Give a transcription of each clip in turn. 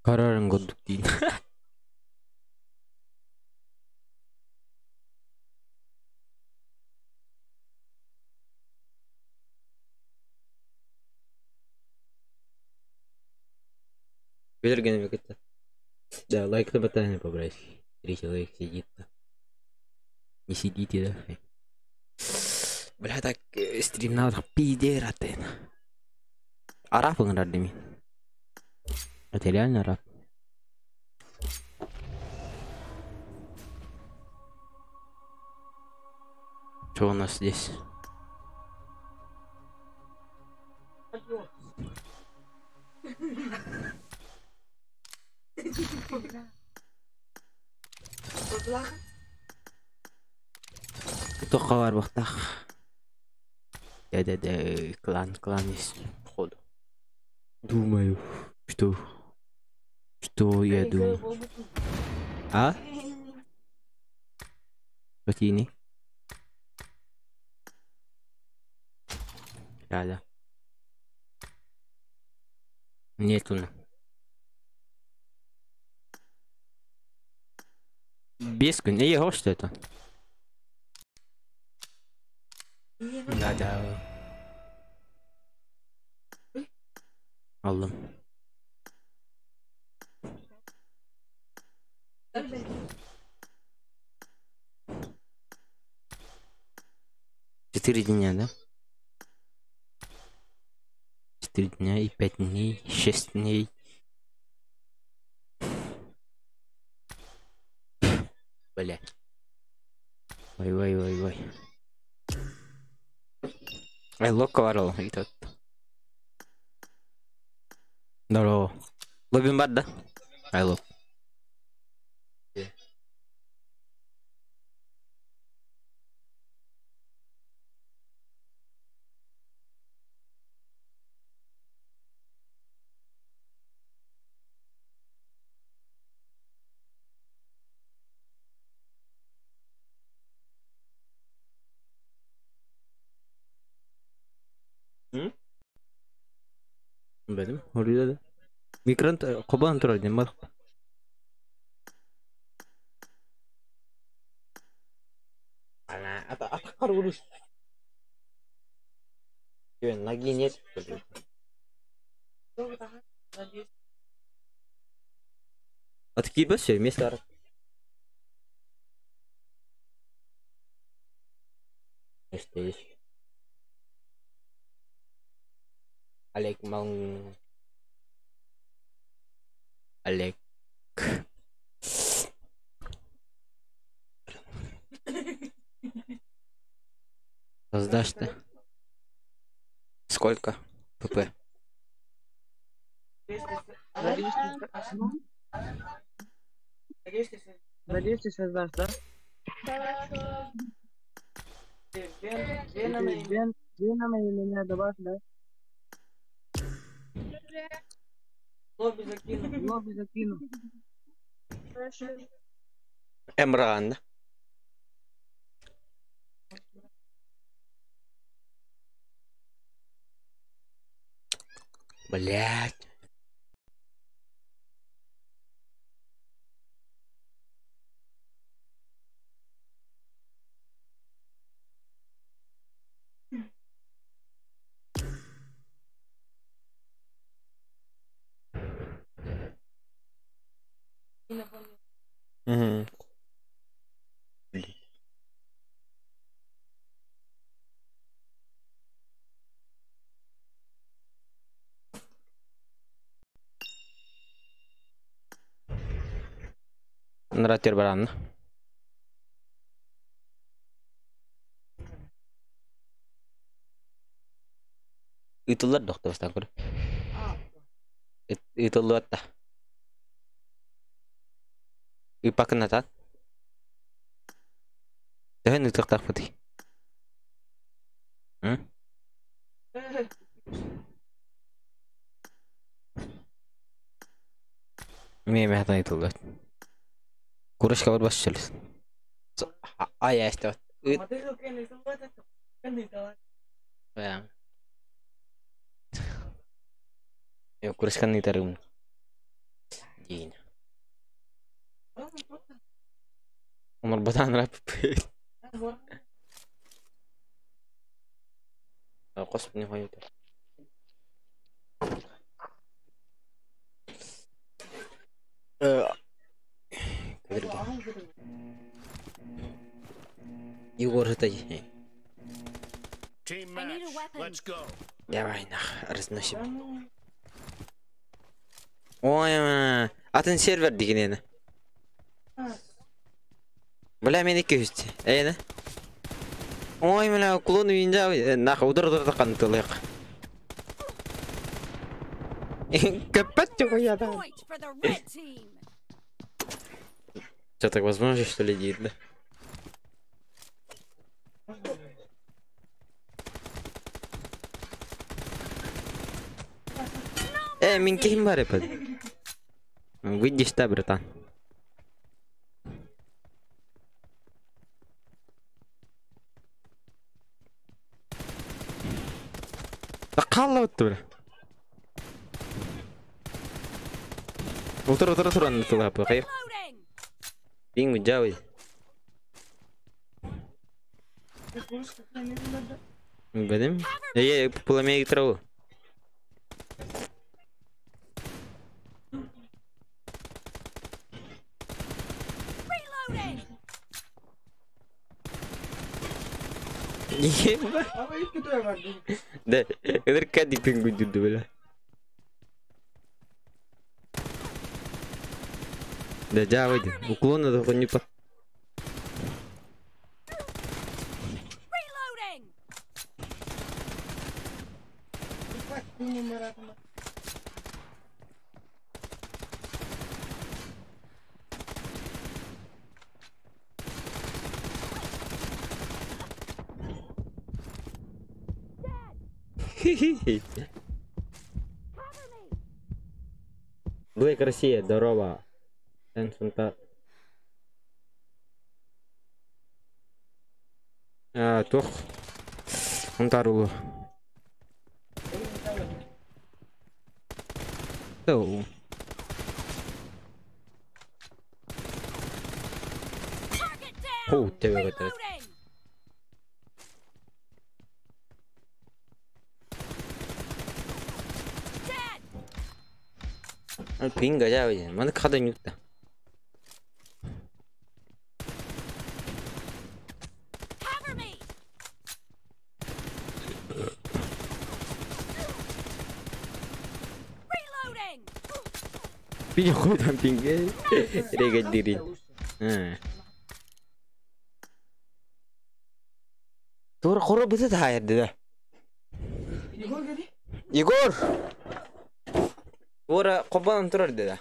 Карарын курдук диин. Билэргин кытта. Да, лайк-то батаһын побрать. Три человека сидит. Не сидите, да? Бля, так стрим надо пиздец. Араф ыҥырар дими. Это реально раф? Что у нас здесь? Туохха барбахтаах. Да-да-да, клан, клан есть, походу. Думаю, что... Что я думаю? А? Какие? Да-да. Нету. Без Эй, что это? Да-да. Аллым. 4 дня, да? 4 дня и 5 дней, 6 дней. Бля. Ой, ой, ой, ой. Ай, локко варыл, и тут. Здорово. Лобин бар, да? Ай, лоб. Benim. Orada da. Mikron кобан турар дем бар. Ана, ата атакар уруш. Ноги нет. Откиба все вместе. Что есть? Олег Мон... Олег. Создашь ты? Сколько? ПП. Надеюсь, ты создашь, да? Меня добавь, да? Лобби закину. Лобби закину. Эмран. Блять. Угу. Нратер баран. Ытыллар доктор бастан көр. Ытыллыатта. Ыпакынатат. Төһөн ытыктахпытый? М? Мие мехтан ытыллыат. Курочка бар бас чөлүс. Ай эстэ. Ыт. Курочканы ытарым. Дин. Онорботан раппыт. Господи, не хойута. Егор, это Давай, нах, разносим. Ой, атын сервер дигенені. Бля, мен екі үст. Әйені. Ой, бля, клон үйінде, нах, удар-удар қантылық. Капать я да. Что, так возможно, что ли, да? Мин ким бар епад. Выйдешь та, братан. Да қалла өтті, бля. Утыр, утыр, утыр, анны тылап, қайық. Пингу, жауй. Бәдем? Е, пламя траву. Да, это кадик пингу бля. Да, да, выйди. Уклона только не по... Блэк Россия, здорово. Тух. Унтарулу. Оу. Оу, тебе готовит. Пинга жа, маны када нюкта. Пинга хуй там пинга. Рега дири. Тура қора бітет хайырды да. Егор! Ора қобан тұрар деді.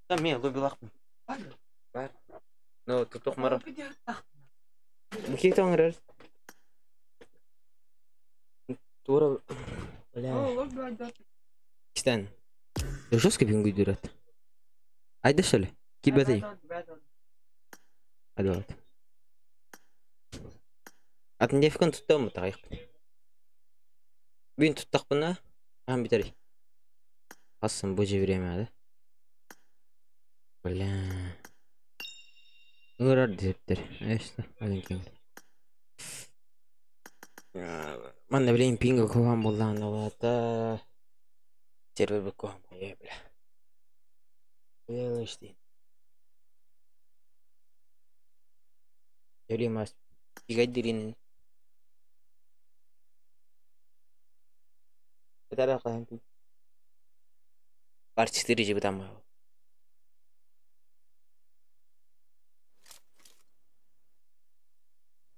Там мен лобилақпын. Бар. Ну, тұтық мара. Мхи тоңырар. Тура. Бля. Кистен. Жестко пингу дурат. Айда что ли? Кибетай. Айда. Атын дефкон туттам тағайық. Бүйін туттақпын а? Ам битери. Асын божье время, да? Бля. Ыңырар десептер. Эшті, один кең. Манна билейм пинга кухан болдан алата. Сервер бі кухан бля. Бля, ишти. Жөри мас. Пигайдирин. Тара кахан пи. Бар 4 жібі там.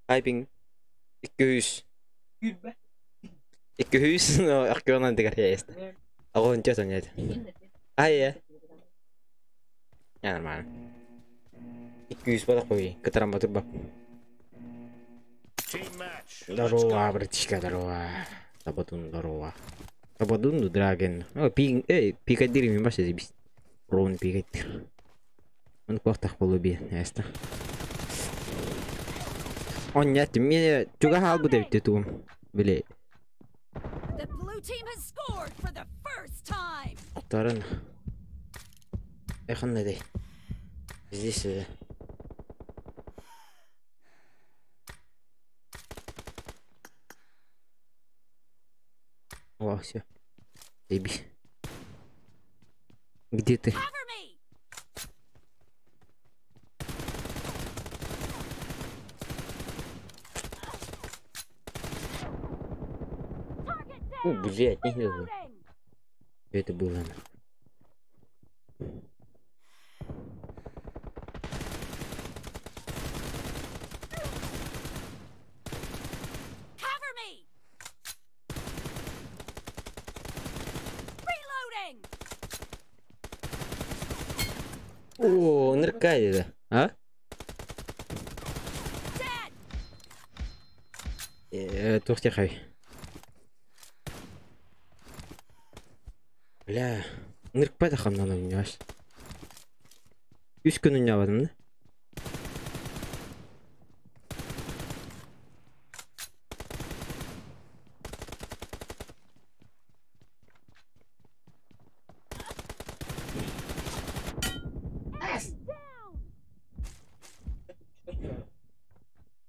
Хайпинг. 200. 200 no, arkeonan tegar jäistä. Agon työtä näitä. Ай, я нормально. 200 бадах қой, кытаран батырба. Здорово, братишка, здорово. Табатун, здорово. Табадун, драген. О, пи, эй, пикадири ми баша зибис. Рон пикадир. Он квартах полуби, ясно. Он нет, мне чуга халбу деп тум. Биле. Таран. Эханна дей. Здесь. О, все. Заебись. Где ты? О, блядь, не знаю. Что это было? О, ныркай, а? Тухтихай. Бля, ныркпай да хамнан ойнаш. Үс күн ойнабадым да?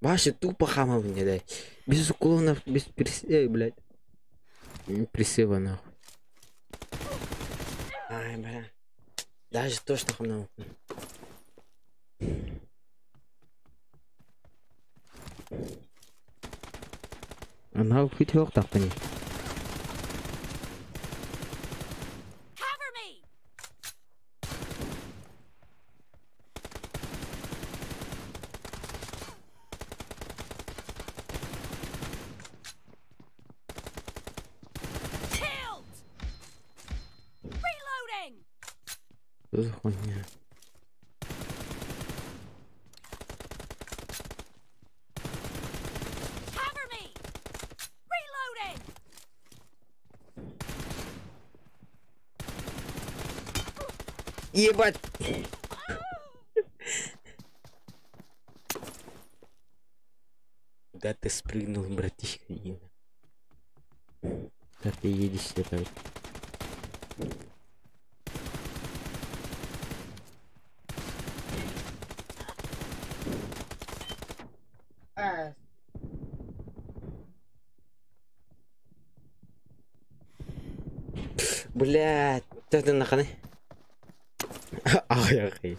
Вася тупо хама мне дай. Без уклонов, без присева, блядь. Присыва нахуй. Ай, бля. Даже то, что хамна. Она хоть так по ней. Что за хуйня? Ебать! Куда ты спрыгнул, братишка? Куда ты едешь, это? Блядь, ты нахуй. Ай, ай.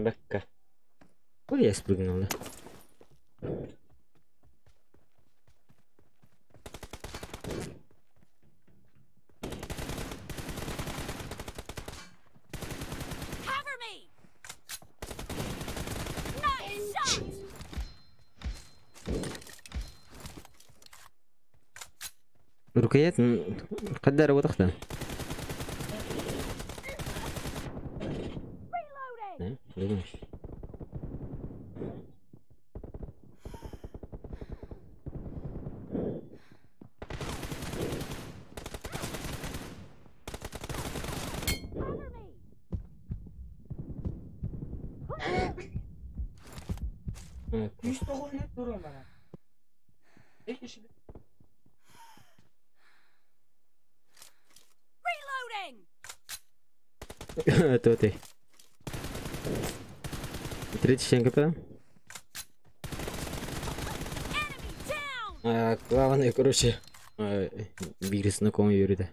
Бэкка. Ой, я спрыгнул, да? Рукоять قدر وتخدم. Это ты. 37 кп. Главное, короче, бигри знакомый юрида.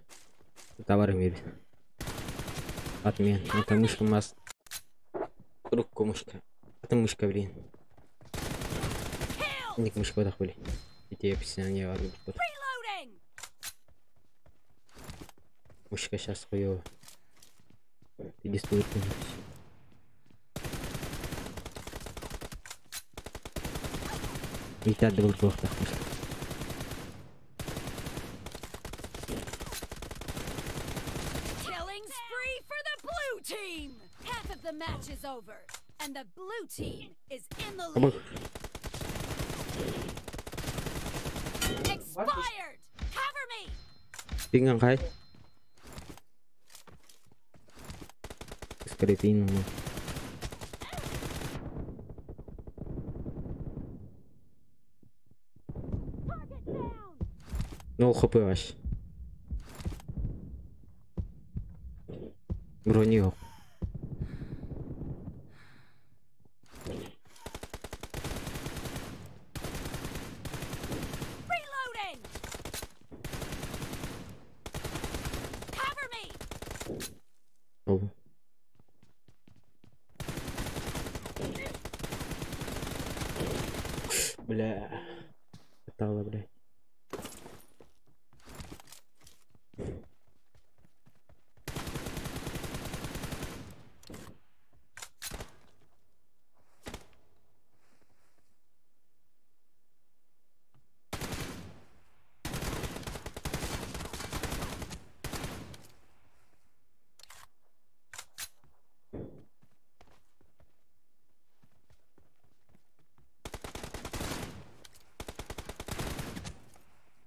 Товар мире. Отмен. Это мышка масс. Руку мышка. Это мышка, блин. Ник мышка вот были. Эти описания. Мышка сейчас хуёво. Иди стой, Итәрді бұл туохтаахпыт. Killing spree for the blue team! Half of the match is over, and the blue team is in the lead. Expired! Cover me! Пинган хай. Скретин. Target down! 0 хп вообще. Броню. Reloading! Cover me! О. Бля. Хватало, бля.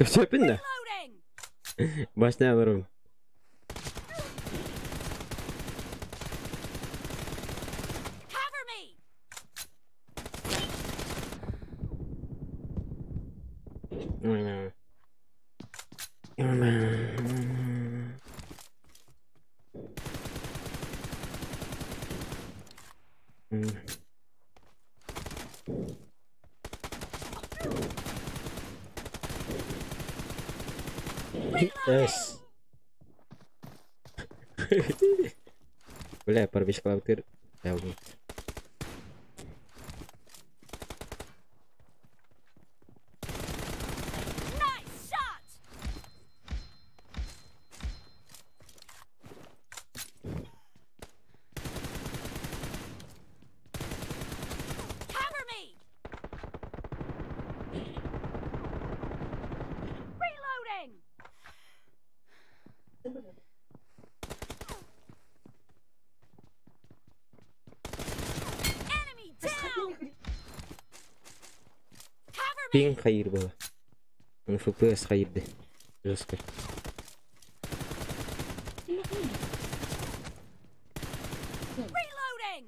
Сөпүн да? Reloading! Башня алырым. Cover me! Yes. Бля, парвишкалаутыр. Я убил. Nice shot! Cover me! Reloading! Enemy down! Cover me! Пинг хайыр было. Он ФПС хайырды. Жестко. Reloading!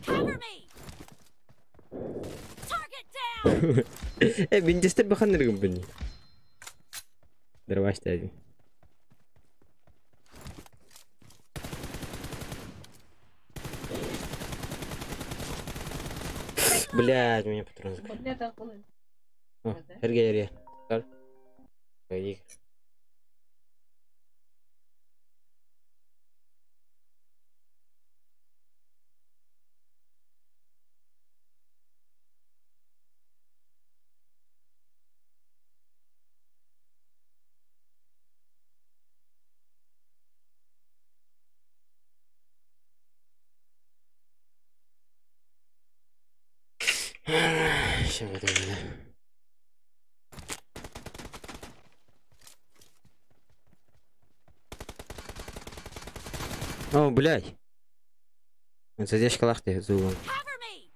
Cover me! Target down! Винчестер баханыр гын. Дорваш один. Блядь, у меня патрон закончился. О, Сергей, Сергей. Так. Пойди. Сейчас вот это. О, блядь. Задержка лахты за углом. Cover me!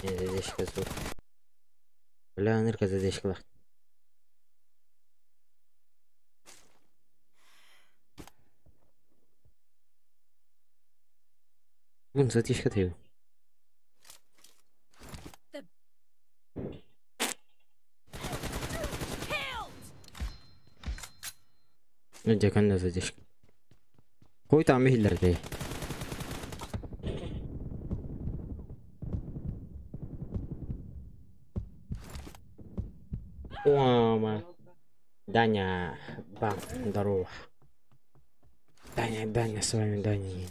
Не, задержка звук. Бля, нырка задержка лахты. Вон задержка ты. Killed! Ну, декан задержка. Кой там хиллер. О, ма. Даня, бам, здорово. Даня, Даня, с вами Даня.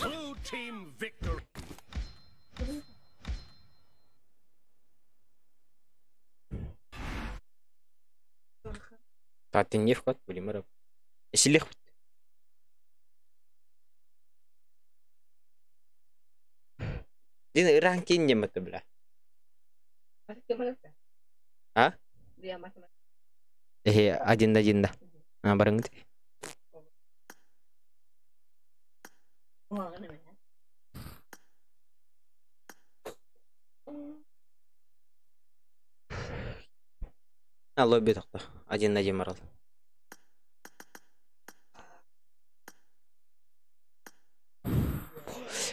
Blue team victory. تعطيني вход, будем Если Дин ранкин не маты, бля. А? Эхе, один на один, да. А, барыңыт. А, лобби тохто. Один на один марал.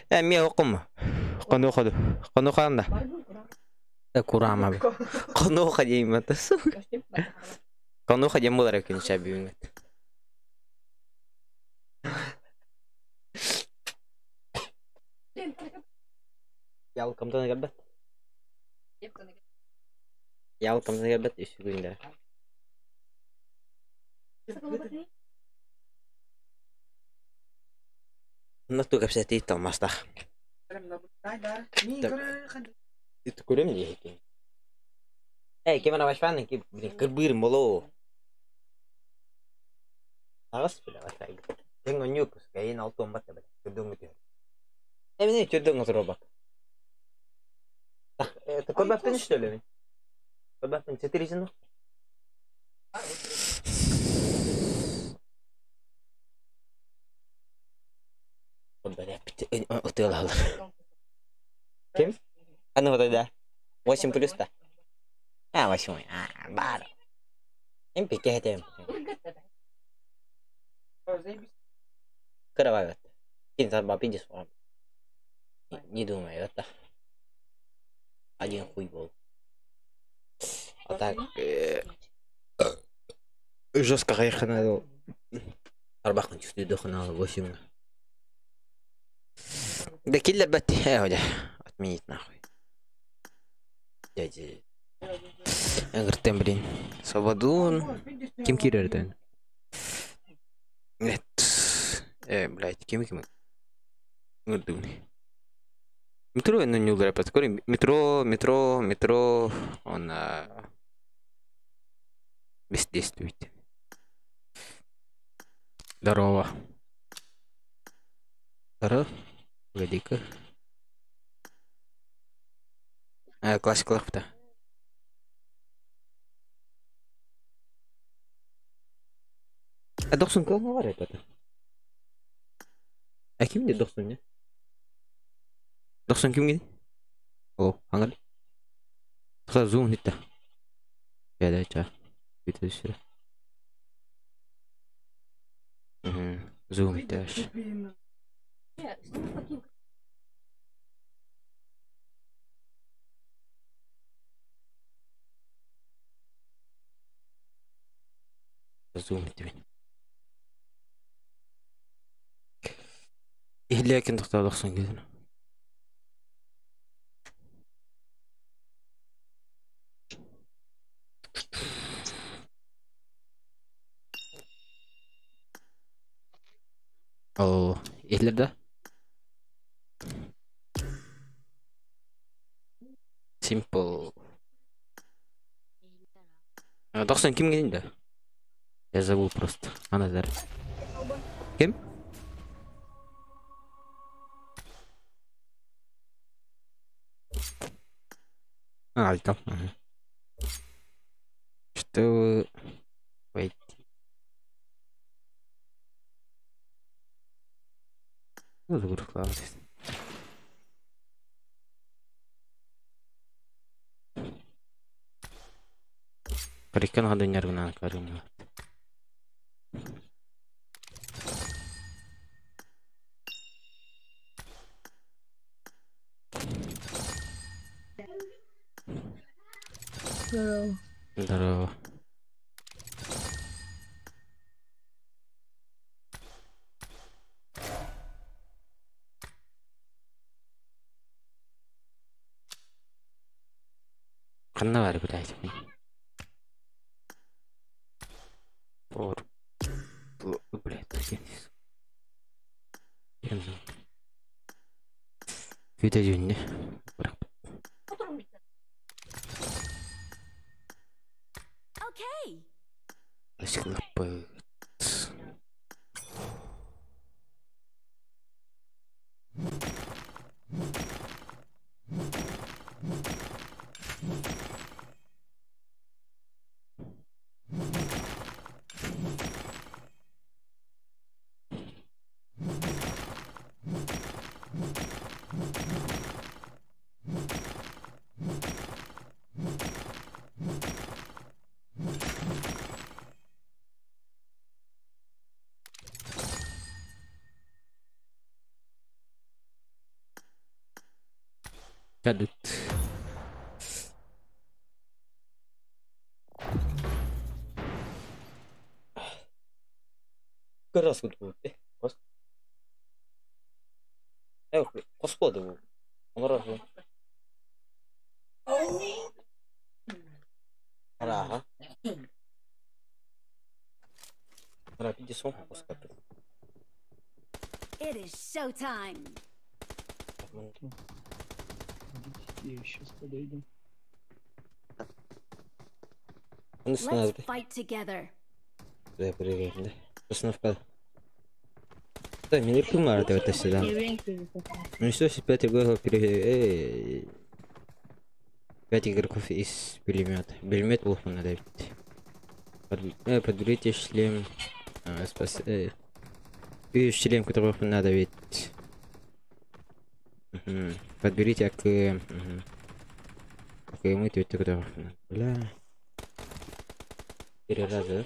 Э, мен оқым. Қону ходу. Қону ханда. Э, курама. Қону хадейм атас. Қону хадейм болар екен шабүйін. Ялкамдан келбет. Ялкамдан келбет үсүгүндө. Нату кепсети талмастах. Көрөм дии. Эй, кем ана башпан ки, блин, кырбыр моло. Агас бля, башпай. Тен онюк, кайын алты он бат бля. Көрдөң өтө. Эмне чөрдөң отуруп бак. Это көрбөптүн, что ли? Көрбөптүн четыре жыл. Кем? А ну вот да. 8 плюс да. А, 8. А, бар. Эм пике хетем. Кыра Кин сарба пиздец. Не думай, это. Один хуй был. А так... Жестко надо. Арбах чувствую дохана 8. Да киллер бат. Отменить нахуй. Дядя. Эгертен, блин. Свободун. Ким кирерден? Нет. Блядь, ким ким? Метро, ну не ударяй под корень. Метро, метро, метро. Он бездействует. Здорово. Здорово. Погоди-ка. А, классик лахта. А дохсун кого говорит это? А ким не дохсун не? Дохсун ким не? О, ангар. Тоқта зум нитта. Я да ча. Бүйтіп сюда. Зум нитта. Зум тебе. Иһлээкин тохтоодохсон киһин. О, иһлэр да? Simple. Дохсон ким киһин да? Я забыл просто. Аназар. Ким? А, альто. Ага. Что... Войти. Ну, загрузка. Карикан хады нервна карым. Здорово. Здорово. Ханна бар, блядь. Күүтэ дьүннэ. Okay. Аскылаппыт. Кадыт. Как будет. Господи, он Ага. It is showtime. Я сейчас подойду. Let's fight together. Да, мне не это сюда. Ну что, 5 игроков пере... 5 игроков из пулемета. Пулемет плохо надо. Подберите шлем. Спас... И шлем, которого надо ведь. Угу. Подберите АКМ. Угу. АКМ и которых надо. Бля. 4 раза, да?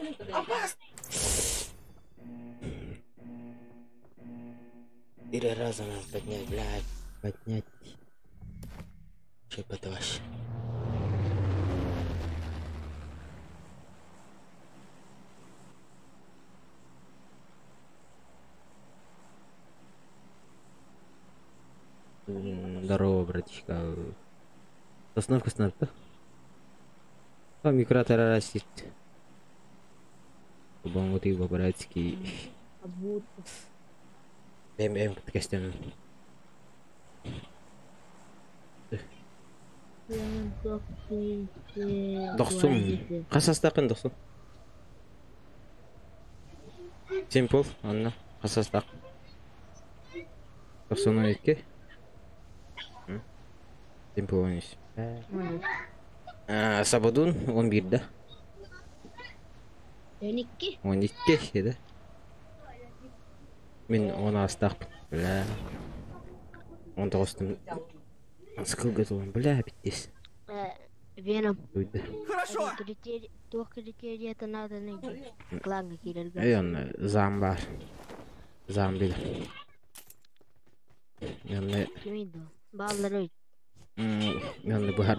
4 раза надо поднять, блядь. Поднять. Че это вообще? Здорово, братишка. Остановка снарта. А микротора растет. Бомбы по-братски. Бэм-бэм, кастем. Дохсум. Қасастақын дохсум. Симпл, анна. Қасастақ. Дохсун 12. Симпл 13. Сабадун 11 да. 12. 12 да. Мен 10 астақ. Бля. 19-тым. Сколько это он, бля, пиздец. Веном. Хорошо. Критерий это надо найти. Клан киллер. Эй, он замбар. Замби. Мен Баллары. Мен бухар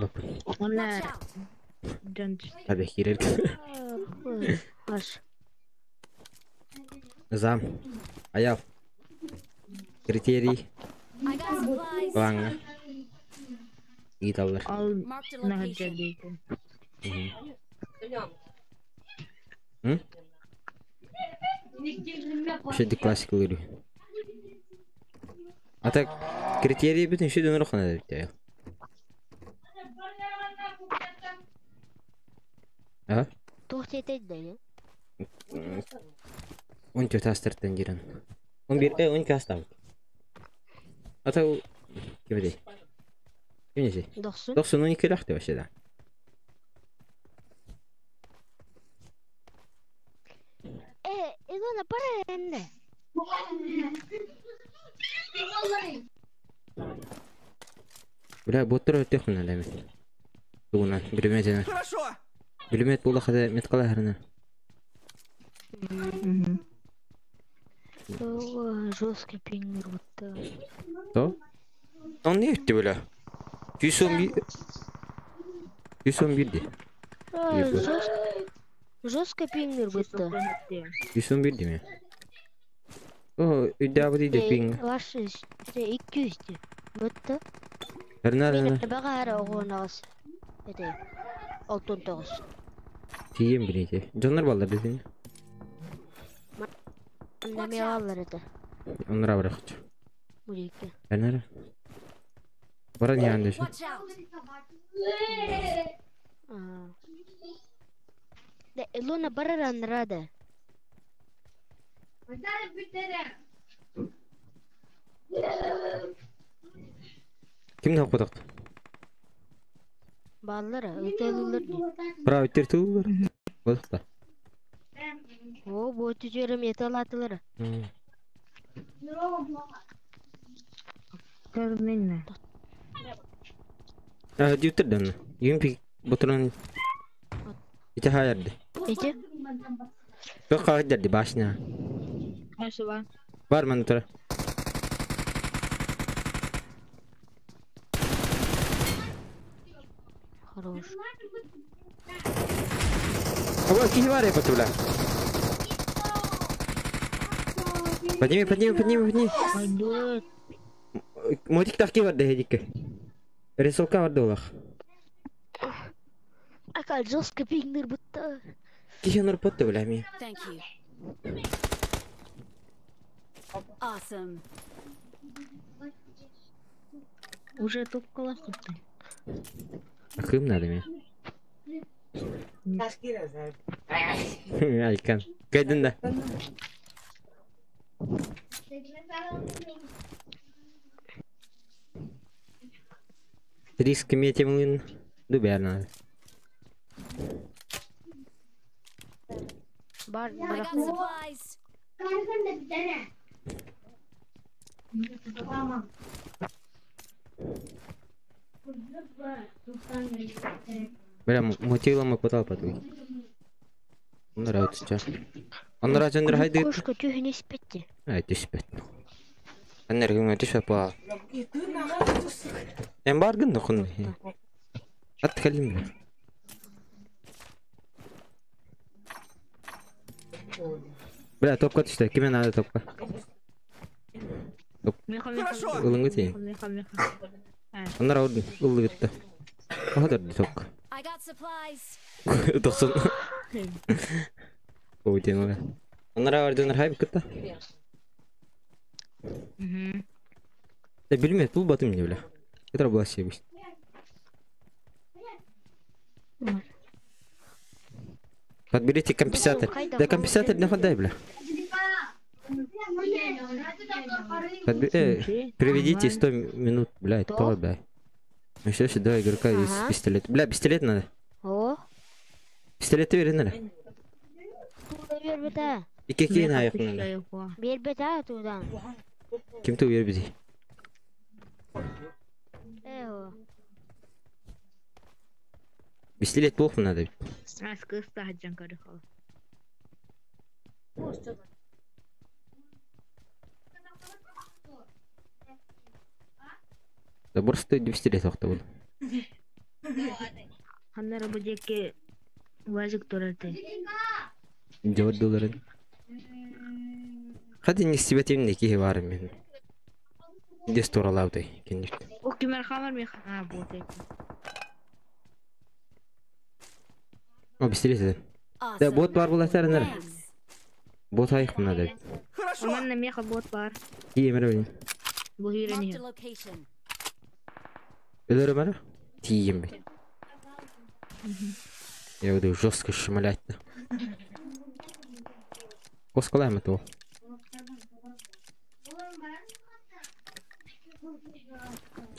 Onlar. Hadi кирер. Аш. Зам. Аял. Критерий. Клан. Гиталар. Ал на Вообще классика говорю. А так критерии бүтүн еще дөнөр хана деп аял. А? Тоқтетеді. Он чё тастыртын жирен. Он бир, он кастав. А то кимде? Кимнесе? Дохсун. Дохсун 12 лахты вообще да. Илона, пора эмне. Бля, боттар өтө хына ләме. Тугунан, билемет. Хорошо. Билемет була хада мет кала харна. Жесткий пингер вот. То? Он не өттү бля. 111 111 ди. Жесткий пингер будто. 111 ди ми? О, үдә бу диде пинг. Ваши 200 Будто. Харна харна. Бағара оғынағыз. Это 69. Тием билете. Жоннар балдар десең. Манна эмиэ бааллар этэ. Оннура барахчы. Бу диэки. Энер. Баран иһэн дэши. Watch out! Аа. Да, Илона барар аннара да. Ким не кудак? Бааллара, ытыалыыллар дии. Бра өттөр туулар. Бодукта. Оо, бу түтүөрэ эмиэ ытыалаатылар. Көрүннэ. А, дьүттер данна. Юмпи бутуран ити хаярды. Ити? Бök хаярды башня. Спасибо. Бар маны тура. Хорош. Ого, кихи бар я бля. Подними, подними, подними, подними. Пойдет. Мотик таки бар дехедикке. Рисовка бар долах. Акал жестко пингнер будто. Кихи нурпотты бля ми. Thank you. Awesome. Уже топкала ты. Акым надо ми. Айкан. Кайдын да. Риск метимлин. Дубер надо. Бар, I got барах. supplies. Бля, мотила мы кутал потуй. Нравится. Оннора жандыр хайды. Кошка түһүн испетти. Ай, түспэт. Аннер күнгө түспэт ба. Эм бар гын нохун. Ат кэлим бля. Бля, топка түстэ. Киме надо топка? Меха, меха. Хорошо. Ылыңгы тиин. Меха, меха. Оннора ордун. Ыллы гытта. Охотор топка. I got supplies. Тохсон. Ой, тен Оннора ордунар хайб кытта. Угу. Да билмет бул батым не бля. Это была себе. Подберите компенсатор. Да компенсатор не ходай, бля. Приведите 100 минут, блядь, то, бля. Еще сюда игрока из Ага. пистолет. Бля, пистолет надо. О, Пистолет бери надо. туда бербета. И какие на надо? Бербета туда. Кем ты увербизи? Эо. Пистолет плохо надо. Забор стоит 200 лет охта буду. Ханнара бу диэки УАЗик турар этэ. Жор долларын. Хати не себе тем не кихи барым мен. Дес туралауды кенdik. О, кимэр хамар меха. А, вот это. О, пистолет. Да, Awesome. бот бар булатар нер. Thanks. Бот айық надо. Хорошо. Манна меха бот бар. Тиемер блин. Бу Marked хирени. a location. Өлөрө бара? Тием бе. Я буду жестко шмалять. Коскалаем этого.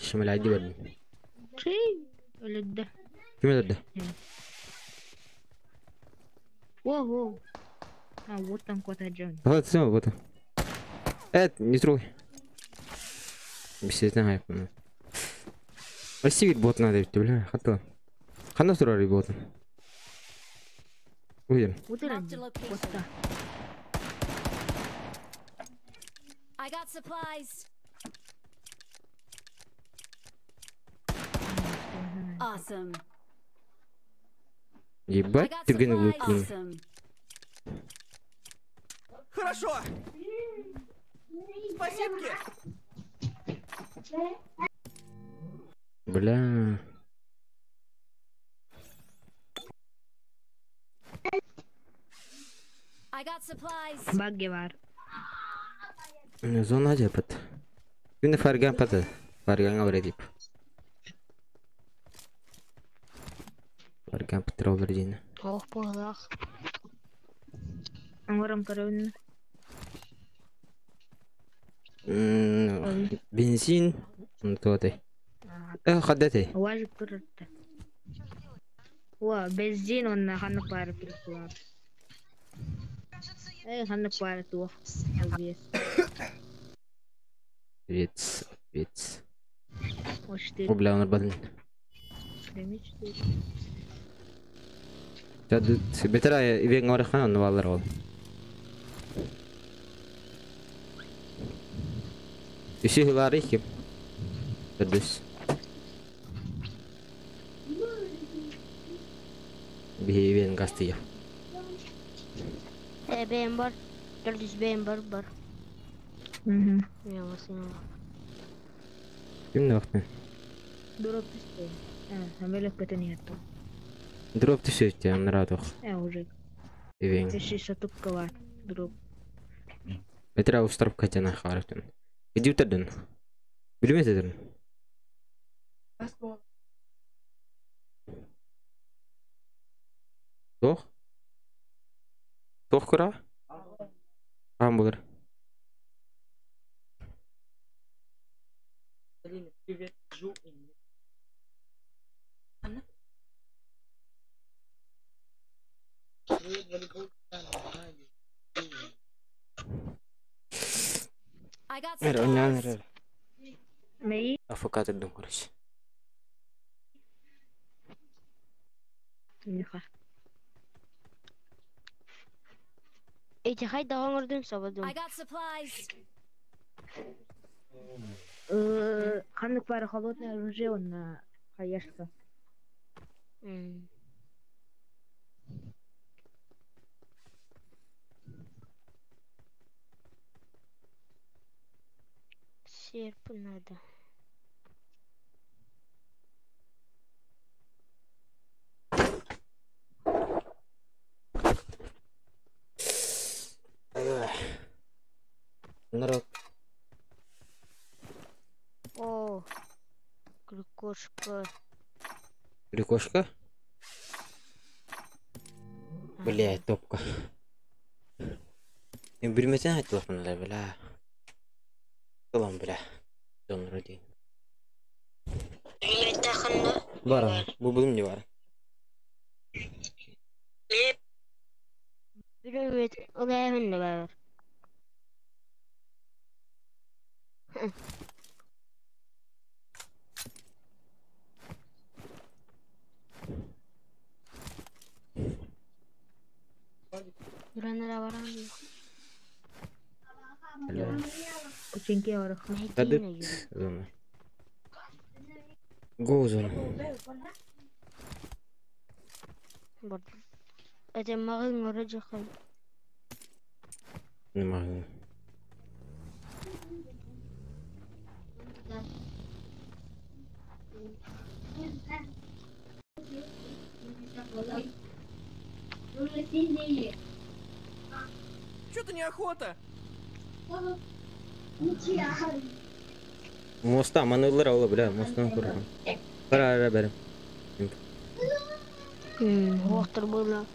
Шмалять дебер. Чи? Өлөддө. Ким өлөрдө? Во, во. А, вот там кота Джон. Вот все, вот. Не трогай. Бесед хайп. Спасибо, бот надо, бля, хата. Хана турар бот. Уйдем. Утыран. Marked a location. Кота. I got supplies. Awesome. I Ебать, got ты гын supplies. лук. Awesome. Хорошо. Спасибо. Бля. I got supplies. Багги бар. Зона жапат. Күнде фарган пата. Фарганга бар дип. Фарган патроллар дейін. Ох, буоллах. Оҥорон көрөбүн. Бензин. Туотай. Хаддаты. Уазик турарта. Уа, бензин онна ханнык баары приколар. Ханнык баары туох. Албес. Привет. Привет. О, О, 4. бля, он бадын. 4. Бетера ивен орхан онну балар ол. Үсі хылары ким? Төрдүс. Бихи гастыя. Бэйэм бар. 400 бэйэм бар бар. Угу. Я вас. Ким не вакты? Дроп түстэ. Амелек көтөн иһэртэ. Дроп түсөттө, аннара тох. Уже. Ивен. Тиши сатукка бар. Дроп. Бетера устарып катяна характын. Иди үтерден. Билмес эдерин. Тох? Тох кура? Хамбургер. Привет, Жу и I got Мэр, ойнан supplies. Мэй. Афокатор дым короче. Миха. Эти хайда оҥордун сободун. I got supplies. Ханнык баары холодное оружие онна хаяшка. Серп надо. Народ. О, крюкошка. Крюкошка? Бля, топка. Мен билмесен айтылапмын бля. Ылам бля. Донор дейін. Бар, бу булым не бар. Билбет, ылайын бар. Дуранара баран. Бля. Починки барыха. Кадыт зона. Го зона. Это мағын ұры жақын. Не могу. Что-то неохота. Моста манылар ола бля, мостан көргөн. Бара ара берем. Оқтыр было.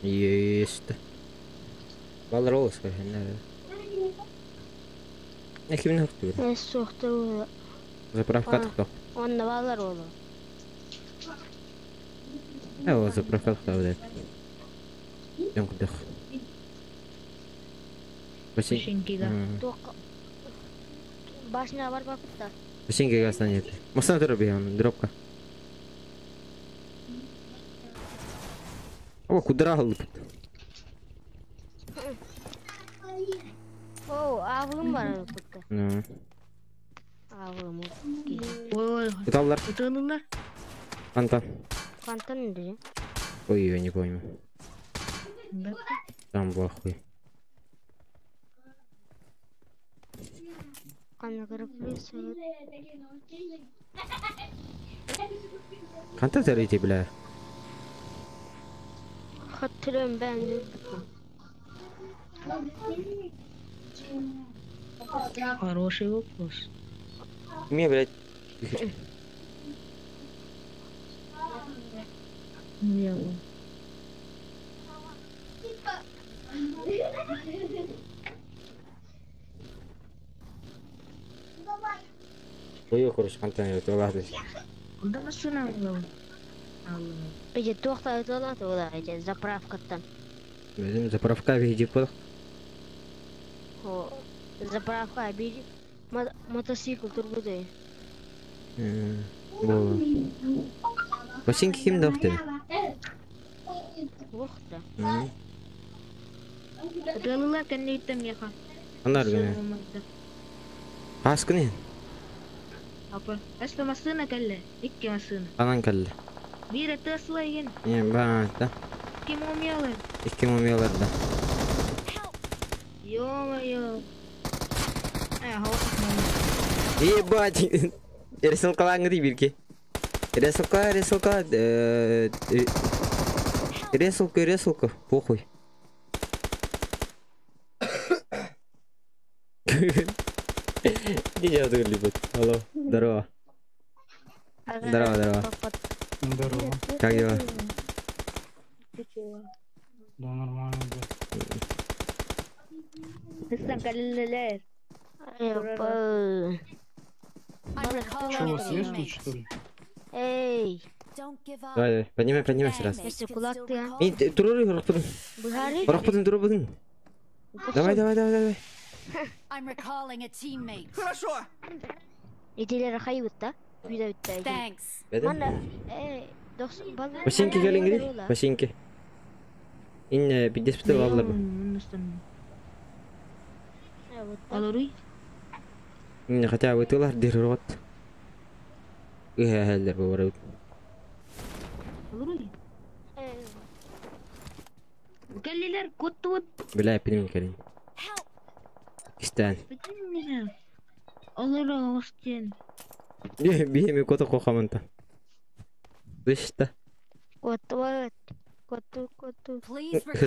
Есть. Балар ола скажи. Не кимин хактı бир. Соқтыр было. Заправка тохто. Онна балар олы. О, заправка тохто бля. Дем кудах. Починкига. Башня бар бапытта. Починкига станет. Мостан тура биян, дропка. О, кудра алып. О, авым бар алыпытта. Ну. Авым. Ой, Куталлар. Утылылар. Антон. Кантан диye. Ой, я не помню. Там был хуй. Канта зарыйте, бля. Hatırlıyorum ben de. Хороший вопрос. Мне, блядь. Делаю. Ой, короче, контейнер, то ладно. Куда машина была? Эти тохта это ладно, эти заправка там. Өзім заправка видео подох. О, заправка бери. Мотоцикл турбуды. Бол. Басинки ким дохты? Ох да. Далыла кэнниттэн миэхэ. Анар гына. Аскыны. Апа, эсте массыына кэллэ, икки массыына. Анан кэллэ. Биир Тесла игин, Не, ба, да. икки мумиялар. Икки мумиялар да. Ё-моё. Э, Ебать. Ресалкалаңы бирге. Ресалка, ресалка, ресалка, ресалка, похуй. Не делай Алло, здорово. Здорово, здорово. Здорово. Как дела? Да, нормально, да. Что, у вас есть тут, что ли? Эй! Давай, давай, поднимай, поднимай сразу. Если кулак ты, а? Эй, туруру, рахпадын. Рахпадын, туруру, Давай, давай, давай, давай. I'm recalling a teammate. Хорошо. Иделер хайбыт да? Thanks. Басинки келиңгири, басинки. Инне бидеспите баллар. Алоруй. Инне хотя бы тылар дир рот. Ихэллер бу барып. Алоруй. Кэллилер коттуут. Бля, пинин келин. Кистен. Олору остен. Биэми кото кохаманта. Дышта. Коттуут. Котту, котту.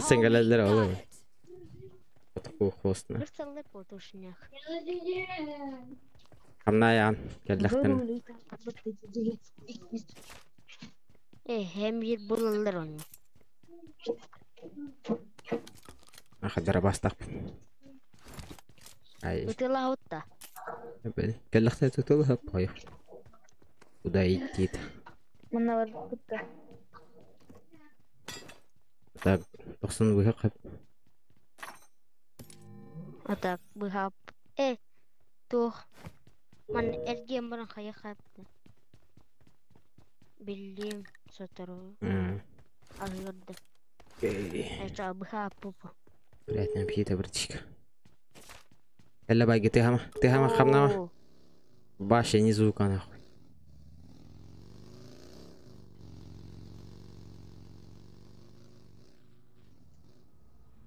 Сенгалелер алып. Кото кохосна. Бир потушнях. Амнаян, келлехтен. Э, hem bir bulunlar onu. Ахадара бастак. Ай. Утыла утта. Келлехтен тутула пой. Куда идти? Мына бар кутта. Так, токсон быхак. Атак быхап. Э, тух. Ман эргем баран хая хапты. Билим сотору. Ахырды. Это быхап пупа. Приятного аппетита, братишка. Элла байги, ты хама, ты хама хамнама. Баша не звука нахуй.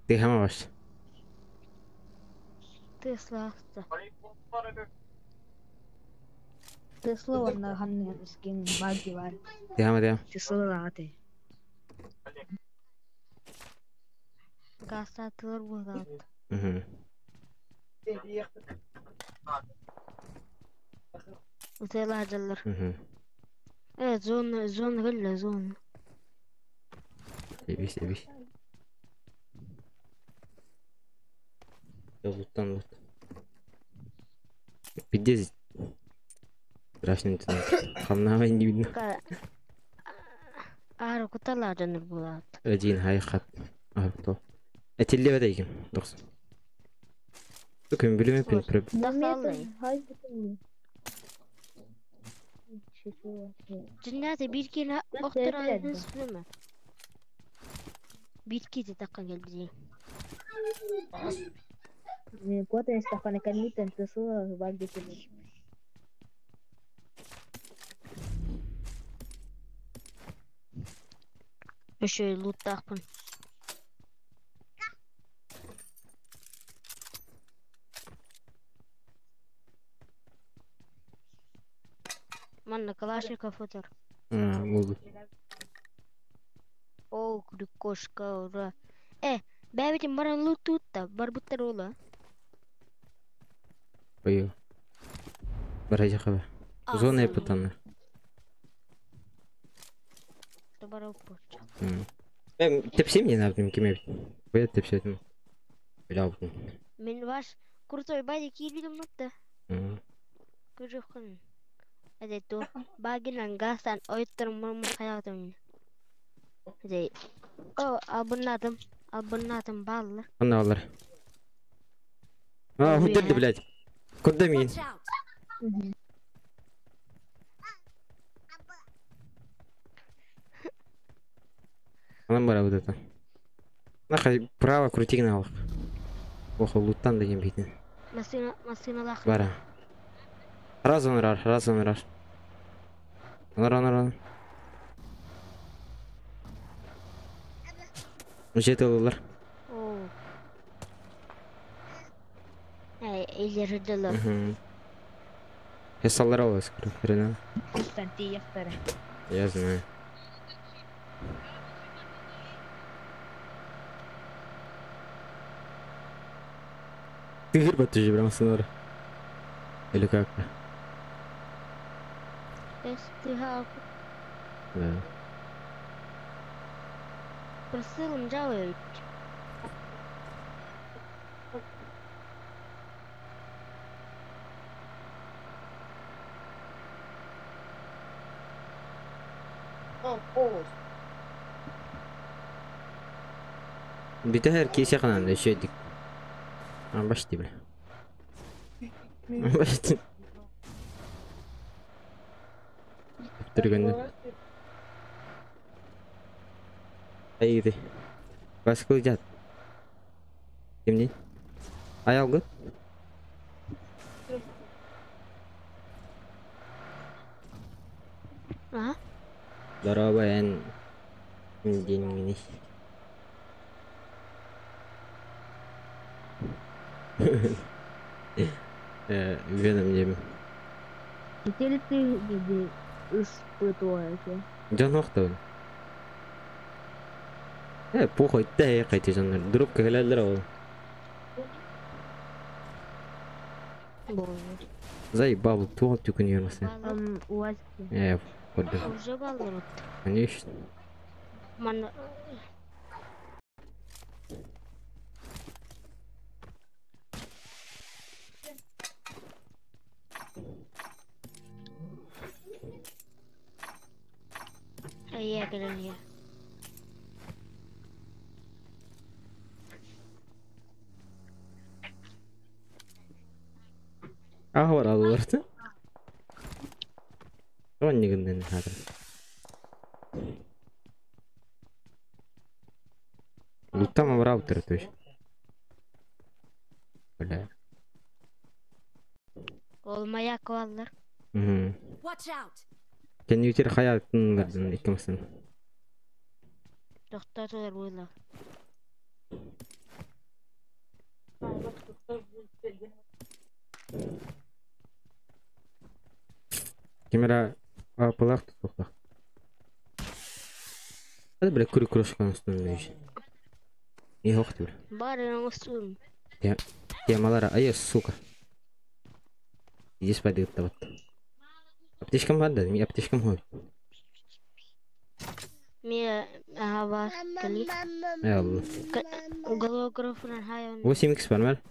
Ты хама баш. Ты слахта. Тесла онна ханны скин баги бар. Ты хама, ты хама. Тесла лааты. Гаса тылар булат. Угу. Утыла жаллар. Угу. Э, зона, зона гылла, зона. Себись, себись. Луттан лут. Пиздец. Страшный интернет. Хамнама не видно. Ары кутала жаныр булат. Один хайхат. А, кто? Этилли бәдәйгем, доксон. Түкем билеме пин преп. Жиннаты бир кило охтыран сүлеме. Бир кити таккан келди. Куота истахана канитен Тесла баги тили. Еще луттахпын. Манна Калашников отыр. А, болды. Оо, кошка, ура. Бэйэбитин баран луттуутта, барбыттар ола. Ой. Барайжаха. Зона Awesome. пытаны. Тепсем не надо, кем я тепсетим. Бля, Мен ваш крутой бадик киирбитим нутта. Көрүөххүн. Эдэ ту багинан гастан ойттор мурмун хаятым. Эдэ. О, албыннатым. Албыннатым баллы. Ана алар. А, худерди, блядь. Куда мин? Watch out. Анам бара вот это. Нахай право крути на Ох, луттан да битин. Машина, машиналах. Бара. Раз он раз, раз он раз. Онор, онор, онор. Жеті олар. О. Эй, илердилер. Хесалар алас, хрена. Константин. Я знаю. Ты гырба ты же прям сонор. Или как? Да. Просылым жалуют. Битәһәр кисә кынан да шөйдик. Башты бля. Башты. Түргәндә. Айды. Баскыл жат. Кимни? Аял гыт? А? Здорово, эн. Деньги. Веном дем. Теперь ты где испытываете. Жан охта. Похуй, да, кайты жаннар. Дроп кәләләр ул. Боже. Заебал, туал тюкін ермесе. Там у вас Көрдім. Уже баллы. Конечно. Ман... Я кэлэн Ахвар алыларты. Оннигінден хатыр. Луттама раутер, то есть. Бля. Ол маяк баллар. Угу. Watch out. Кеннютер хаятын гардын икимсин. Тоқтатылар бойла. Кемера апылақ тұтуқтақ. Hadi бля күрі күрі үстінде еще. Не хоқты бля. Барының үстін. Темалара, ай, сука. Иди спать вот. Аптечкам бар да, аптечкам хой. Ме ава кали. Ай Алла. Голографынан хайон. 8x бар мэр.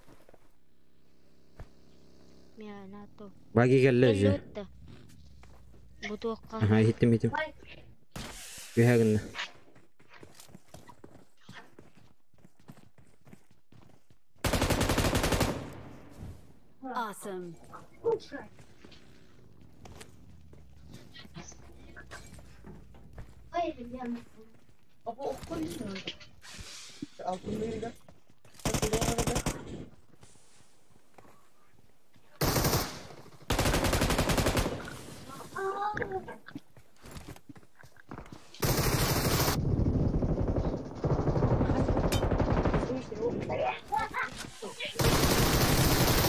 Ме нато. Баги келді же. Бутуққа. Ага, хиттим хиттим. Үйәгінді. Awesome.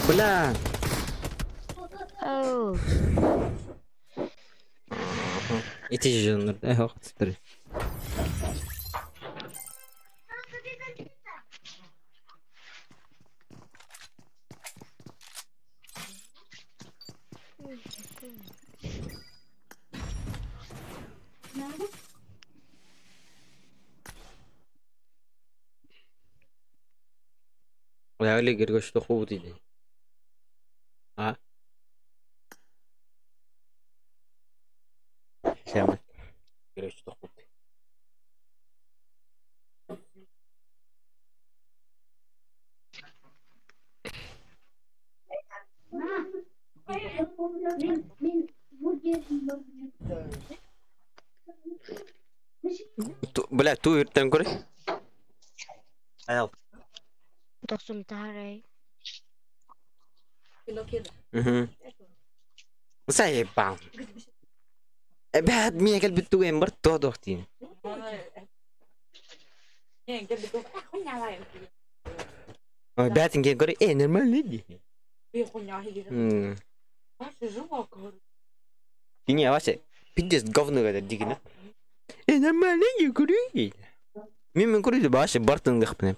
Бля! Оу. Ити жанр. Эх, ох, Реально что хуй А? Сэмэ. Короче, что хуй. Бля, ту иртэн көрүй. Аял. Тохсун таарай. Угу. Заебал. Эбэт миэ кэлбит тугэн бар тоодохтин. Бээтин кэн көрүй, нормально ди. Кини вообще пиздец говно это дигина. Нормально ди көрүй. Мен көрүй вообще бартын гахпне.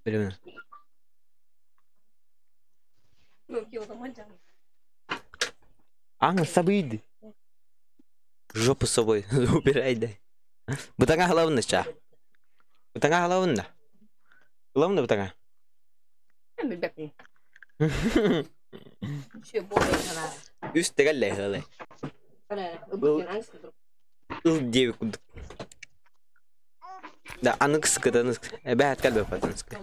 Билемин. Аңа сабыйды. Жопу с собой убирай, да. Бутanga халавында ча. Бутanga халавында. Халавында бутanga. Үс тегалле халай. Ыл деви кудук. Да, аныкскы да аныкскы. Эбэт калбе патанскы.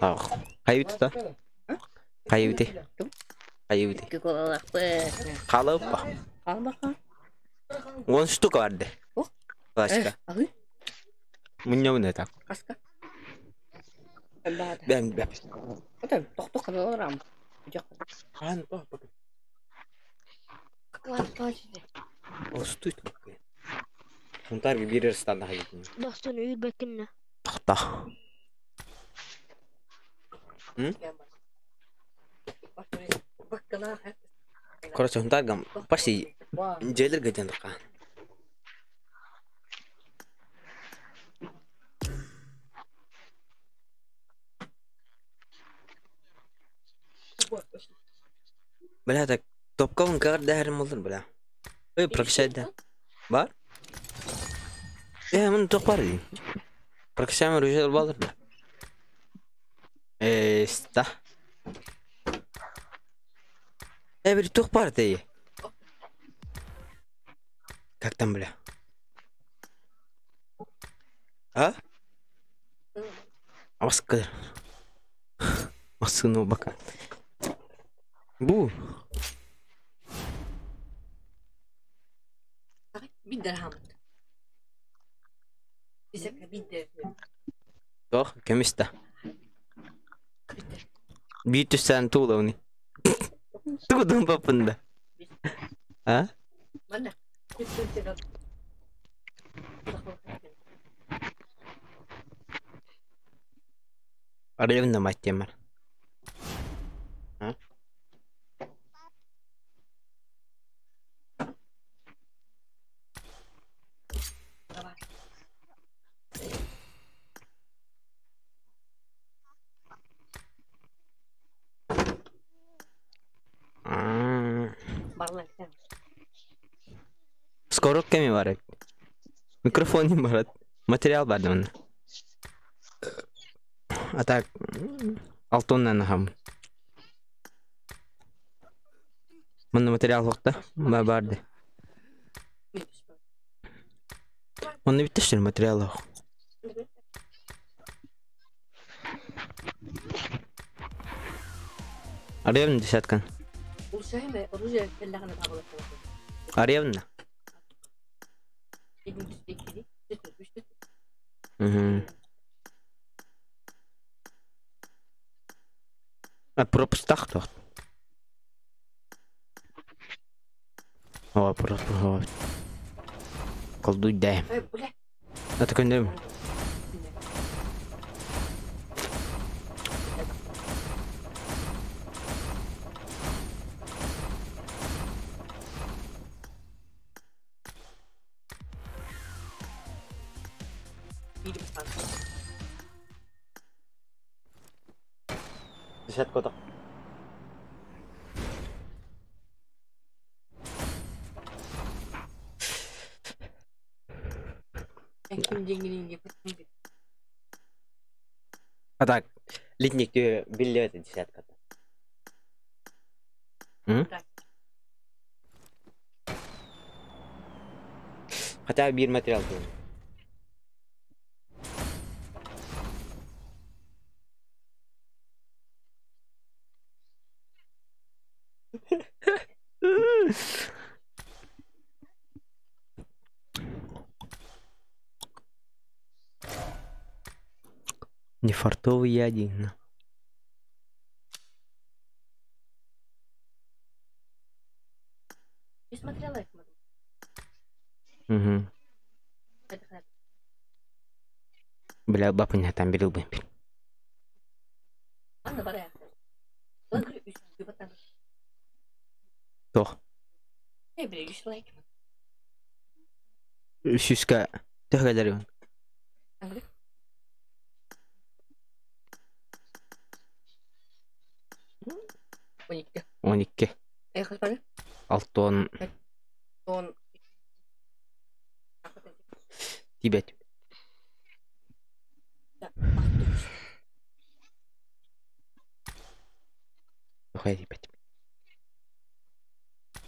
Ах, хайбит та. Хайбити. Хайбити. Халапа. Он штука барды. Классика. Мунья так. Бэм бэм. Ан то. Остуйт. Мунтар бирер станда хайбит. Дохсун үйрбекинна. Тохта. Короче, хунтаргам почти джейлер гетен така. Бля, так топка он кар дәһәрем булдыр, бля. Ой, прокачать да. Бар? Мын тоқ бар дейм. Прокачаем оружие балдыр, бля. Ста. Bir тух бар дей. Как там, бля? А? Аскыр. Аскыны бака. Бу. Тох, кемисте. Bir түстен туулауни. Тудун папында. А? Арыйна маттемар. А? Скоро кеми бар. Микрофон бар. Материал бар да. А так алтоннан хам. Мында материал хокта. Ба барды. Мында биттештер материал хок. Арыйна десяткан. Арыйна. Угу. А пропустах toch? О, пропуск. Колдуй дай. Это көндем. Десятка так. А так, литник биллибэт десятката. М? Хотя биир материал был. Не фартовый я один. Угу. Бля, бапа не там берил бы. Тох. Сүүскэ төһө кэлэр 12. Алтон. Тибет. Охай тибет.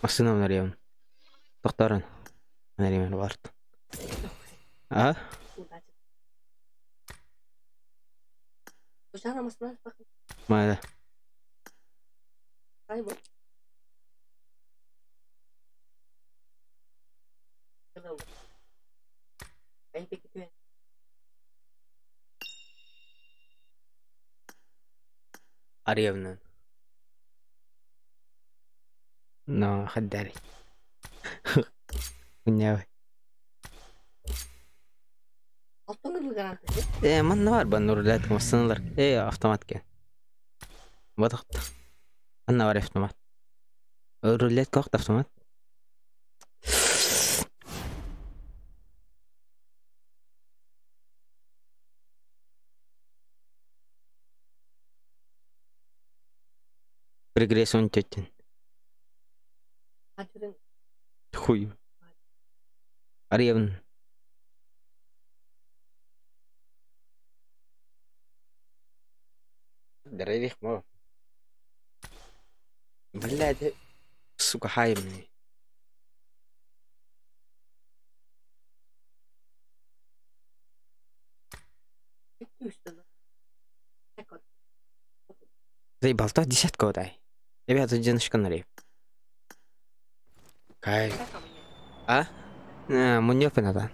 Массына нарьям. Тохтаран. Нарьям барт. А? Мада. Арьявна. Но хаддари. Хуйня. Э, манна бар баннурлат массыналар. Э, автомат кен. Батахт. Анна бар автомат. Рулет кохт автомат. Прегресс он тетин. Хуй. Арьявн. Дорогих мо. Блядь, сука, хайм. Заебал, то десятка дай. Ребята, одиночка налей. Кай. А? Муньёпы надо.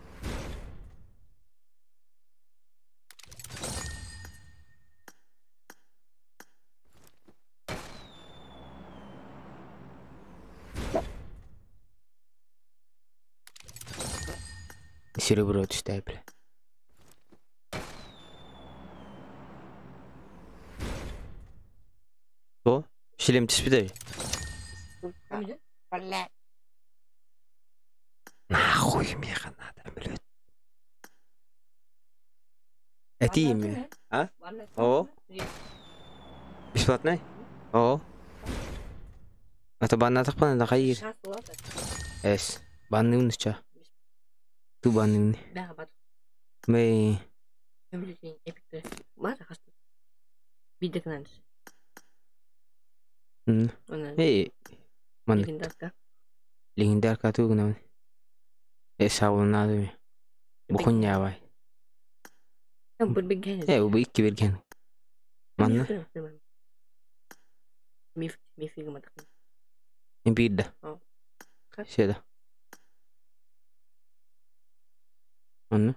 Серебро читай, бля. О, шлем түспеді. Нахуй мне надо, блядь. Это имя. А? О? Бесплатный? О. Это банна тақпан, да қайыр. Эс. Банны уныча. Ту банны. Мэй. Эй. Ман. Легендарка тугна. Эс авылнады. Бухуня бай. Э, бу икки берген. Манна. Импидда. Седа. Онну.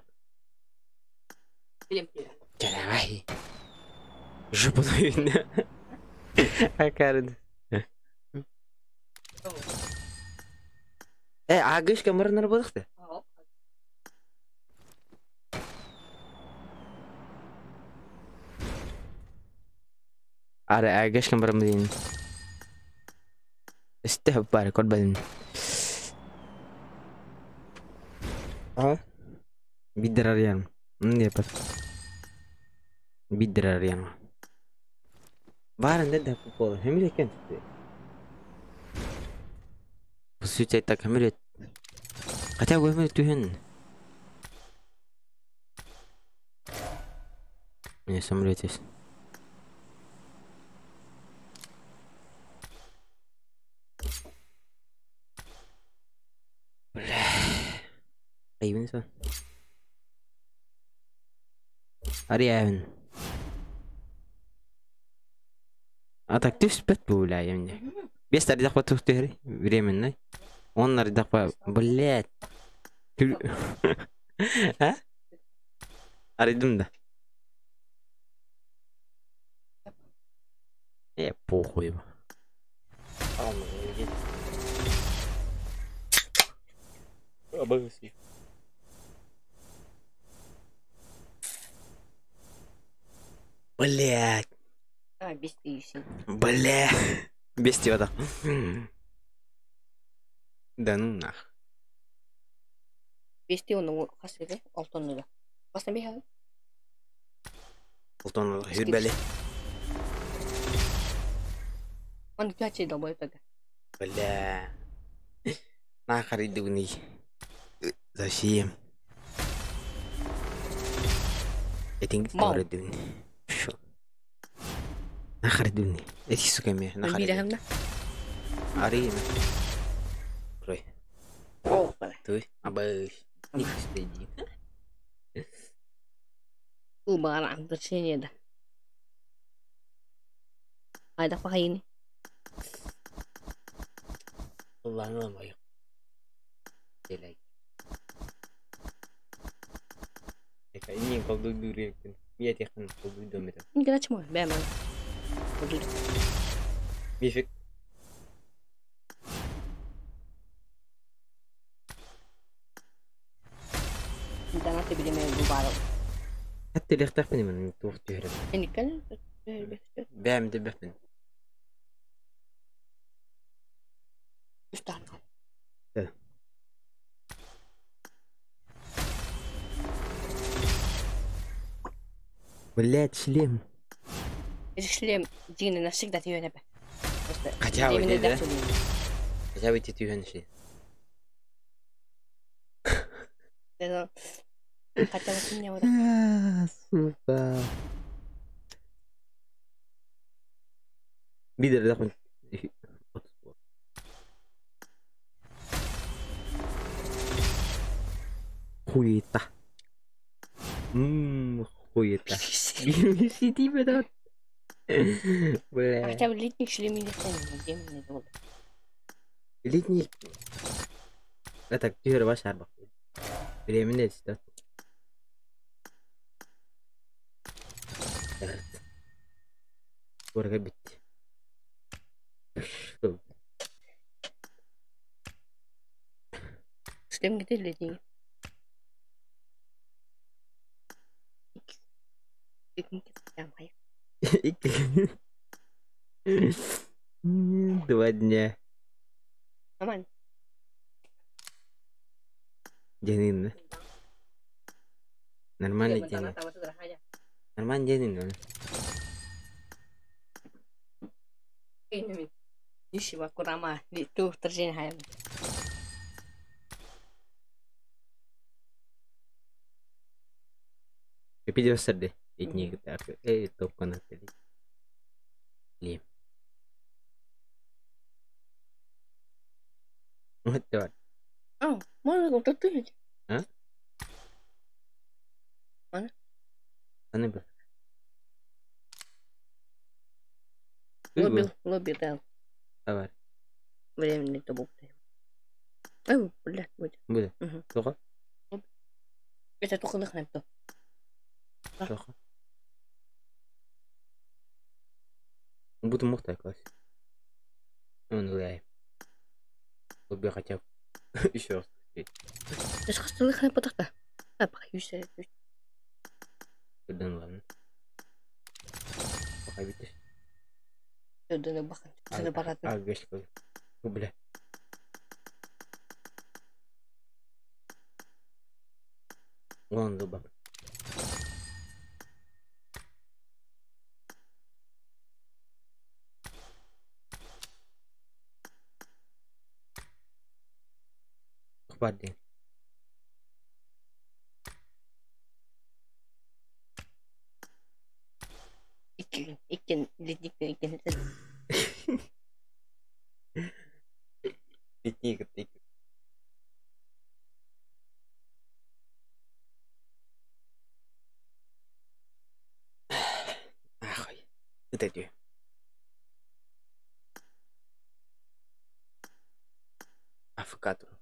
Давай. Жопу видно. А cara. Э, агышка мырныр болықты. Ара агышка мырмын. Истеп бар, көрбедим. А? Биддер арыйам. Не пас. Биддер арыйам. Барын да футбол. Хемиле кен. По сути так хемиле. Хотя бы хемиле түһен. У меня самолет есть. Бля. Айыбын сон. Арыйабын. А так түспэт бу бля мне. Без тардахпа тух түһэри временный. Он ардахпа блядь. А? Арыйдым да. Похуй. Блядь. А, без тысячи. Бля. Без тебя да. Да ну нах. Без ты он хас эде, алтонны да. Баста бихә. Алтон хүрбәли. Он каче долбой тогда. Бля. Нахер идуни. Зачем? Этиң Мау. идуни. Шо. Нахер идуни. Эти сука ме. Нахер. Бирәһем дә. Ари. Крой. О, бля. Туй. Абы. Никс иди. У бара андырчение да. Айда пахайны. Allah'ını amayım. Delay. Eka ini колдуйдуур эбиппин. Миэтиэхпин колдуйдуом этэ. Грач мой, бәмә. Мифик. Интернетте билеме бу бара. Хатты лехтахпин мен туох түһэрэ. Эниккен. Бэм дебэппин. Үстан. Да. Блять, шлем. Шлем дигән навсегда түйәнә бә. Просто Хотя бы, именно да? так сөйлим. Хотя бы түһэн ши. Да. Хотя бы не вот. Сука. Бидер дахмын. Хуета. Хуета. Сиди бедат. Бля. Хотя бы летний шлем не станет, где мне было. Летний. Это түһэр баш арбак. Временно это. Горга бит. Что? Шлем где летний? 2 дня. Нормально. День. Нормальный день. Нормальный день. Ничего, курама, ту торжение хаем. Эпидемия Итник так. Эй, топка на Ли. Вот так. А, можно как-то ты. А? Ана? Аны бір. Лобби, лобби, да. Давай. Временный тобок. Ой, блядь, будет. Будет. Угу. Тоға? Это только на то. Тоға. Буду мохтай класс. Он лай. Лобби хотя бы еще раз. Эш хастылык хнап потахта. А, боюсь. Блин, ладно. Пока видишь. Дöne bakın. Seni baratın. А, геш кой. Бля. Вон дуба. Хватит. Иккиэн ледниктэн иккиэн Ледник кытта икки Ахай. Ыта түһ. АФК тур.